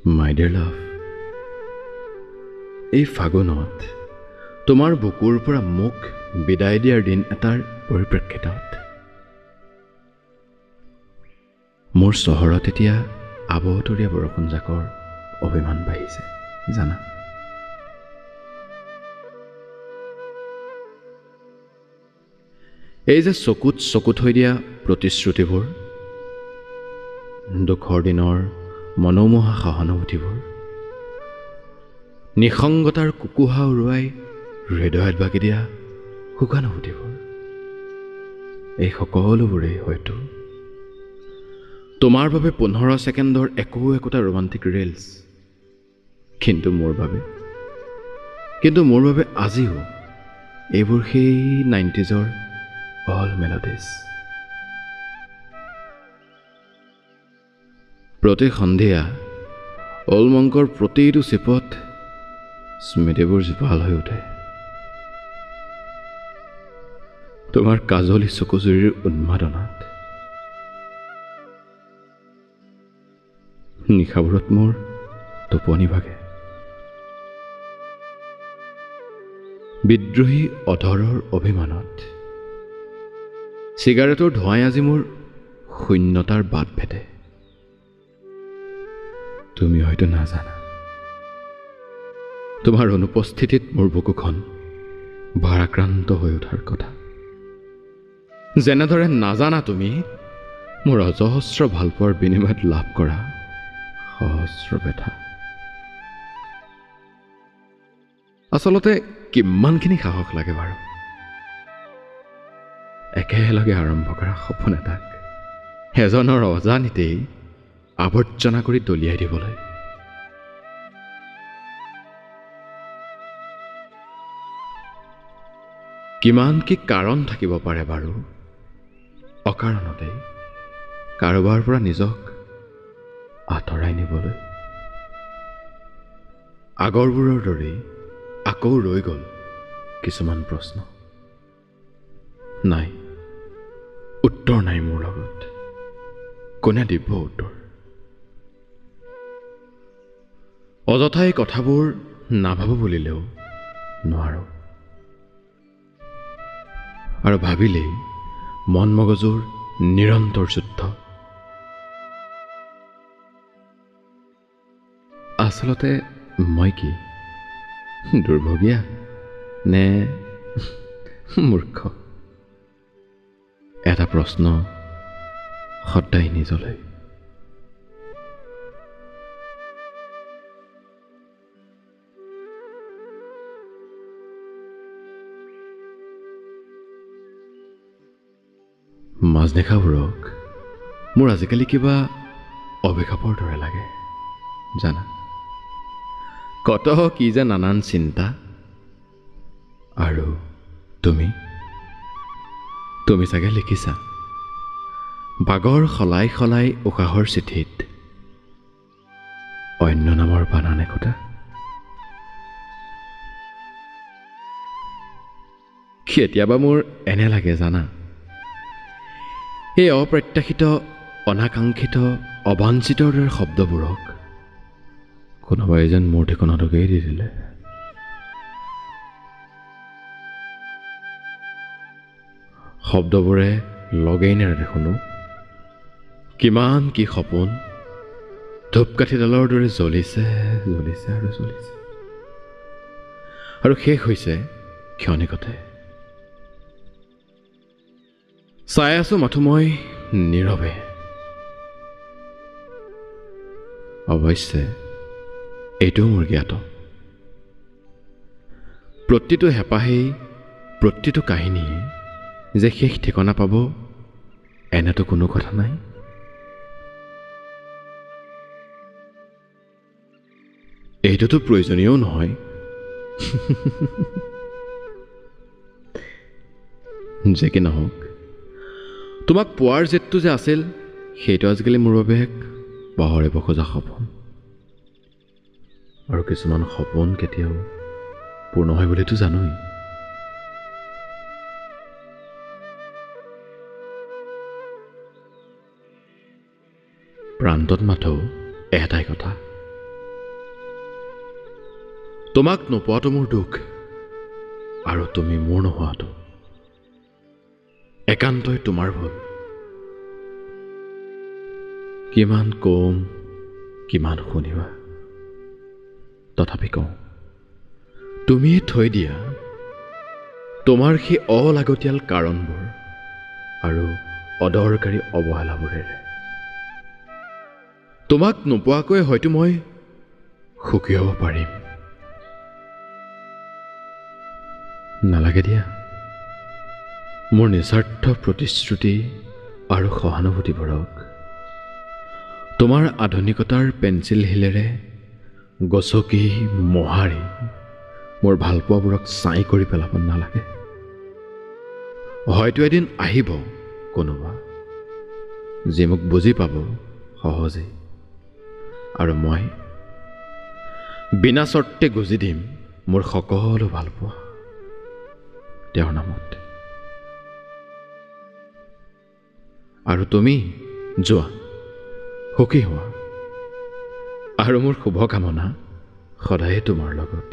মাই dear লাভ, এই ফাগুনত তোমাৰ বুকুৰ পৰা মোক বিদায় দিয়াৰ দিন এটাৰ পৰিপ্ৰেক্ষিতত মোৰ চহৰত এতিয়া আবতৰীয়া বৰষুণজাকৰ অভিমান বাঢ়িছে জানা। এই যে চকুত চকু থৈ দিয়া প্ৰতিশ্ৰুতিবোৰ, দুখৰ দিনৰ মনোমোহা সহানুভূতিবোৰ, নিসংগতাৰ কুকুহা উৰুৱাই হৃদয়ত বাকি দিয়া সুখানুভূতিবোৰ, এই সকলোবোৰেই হয়তো তোমাৰ বাবে 15 ছেকেণ্ডৰ একো একোটা ৰোমান্টিক ৰিলছ, কিন্তু মোৰ বাবে আজিও এইবোৰ সেই 90s all melodies. প্ৰতি সন্ধিয়া অল মংকৰ প্ৰতিটো চিপত স্মৃতিবোৰ জীপাল হৈ উঠে। তোমাৰ কাজলী চকুজুৰিৰ উন্মাদনাত নিশাবোৰত মোৰ টোপনি ভাগে। বিদ্ৰোহী অধৰৰ অভিমানত চিগাৰেটৰ ধোঁৱাই আজি মোৰ শূন্যতাৰ বাট ভেটে। তুমি হয়তো নাজানা, তোমাৰ অনুপস্থিতিত মোৰ বুকুখন ভাৰাক্ৰান্ত হৈ উঠাৰ কথা। যেনেদৰে নাজানা তুমি মোৰ অজস্ৰ ভালপোৱাৰ বিনিময়ত লাভ কৰা সহস্ৰ ব্যথা। আচলতে কিমানখিনি সাহস লাগে বাৰু একেলগে আৰম্ভ কৰা সপোন এটাক এজনৰ অজানিতেই আৱৰ্জনা কৰি দলিয়াই দিবলৈ। কিমান কি কাৰণ থাকিব পাৰে বাৰু অকাৰণতেই কাৰোবাৰ পৰা নিজক আঁতৰাই নিবলৈ। আগৰবোৰৰ দৰেই আকৌ ৰৈ গ'ল কিছুমান প্ৰশ্ন। নাই, উত্তৰ নাই মোৰ লগত। কোনে দিব উত্তৰ? অযথাই কথাবোৰ নাভাবো বুলিলেও নোৱাৰোঁ, আৰু ভাবিলেই মন মগজুৰ নিৰন্তৰ যুদ্ধ। আচলতে মই কি দুৰ্ভগীয়া নে মূৰ্খ? এটা প্ৰশ্ন সদায় নিজলৈ। মাজনিশাবোৰক মোৰ আজিকালি কিবা অভিশাপৰ দৰে লাগে জানা। কত কি যে নানান চিন্তা। আৰু তুমি তুমি চাগে লিখিছা বাগৰ সলাই সলাই উশাহৰ চিঠিত অন্য নামৰ বানান একোটা। কেতিয়াবা মোৰ এনে লাগে জানা, এই অপ্ৰত্যাশিত, অনাকাংক্ষিত, অবাঞ্ছিতৰ দৰে শব্দবোৰক কোনোবাই যেন মোৰ ঠিকনাটোকেই দি দিলে। শব্দবোৰে লগেই নেৰে দেখোনো। কিমান কি সপোন ধূপকাঠিডালৰ দৰে জ্বলিছে, জ্বলিছে আৰু জ্বলিছে, আৰু শেষ হৈছে ক্ষণিকতে। চাই আছো মাথো মই নীৰৱে। অৱশ্যে এইটোও মোৰ জ্ঞাত, প্ৰতিটো হেঁপাহেই, প্ৰতিটো কাহিনীয়ে যে শেষ ঠিকনা পাব এনেতো কোনো কথা নাই। এইটোতো প্ৰয়োজনীয়ও নহয়। যে কি নহওক, তোমাক পোৱাৰ জেদটো যে আছিল সেইটো আজিকালি মোৰ বাবে এক পাহৰিব খোজা সপোন। আৰু কিছুমান সপোন কেতিয়াও পূৰ্ণ হয় বুলিতো জানোৱেই। প্ৰান্তত মাথো এটাই কথা, তোমাক নোপোৱাটো মোৰ দুখ আৰু তুমি মোৰ নোহোৱাটো একান্তই তোমাৰ ভুল। কিমান কম, কিমান শুনিবা, তথাপি কওঁ, তুমিয়ে থৈ দিয়া তোমাৰ সেই অলাগতিয়াল কাৰণবোৰ আৰু অদৰকাৰী অৱহেলাবোৰেৰে। তোমাক নোপোৱাকৈ হয়তো মই সুখী হ'ব পাৰিম। নালাগে দিয়া মোৰ নিস্বাৰ্থ প্ৰতিশ্ৰুতি আৰু সহানুভূতিবোৰক তোমাৰ আধুনিকতাৰ পেঞ্চিল শিলেৰে গছকি মোহাৰি মোৰ ভালপোৱাবোৰক ছাই কৰি পেলাব নালাগে। হয়তো এদিন আহিব কোনোবা যি মোক বুজি পাব সহজেই, আৰু মই বিনা চৰ্তে গুজি দিম মোৰ সকলো ভালপোৱা তেওঁৰ নামত। আৰু তুমি যোৱা, সুখী হোৱা, আৰু মোৰ শুভকামনা সদায়ে তোমাৰ লগত।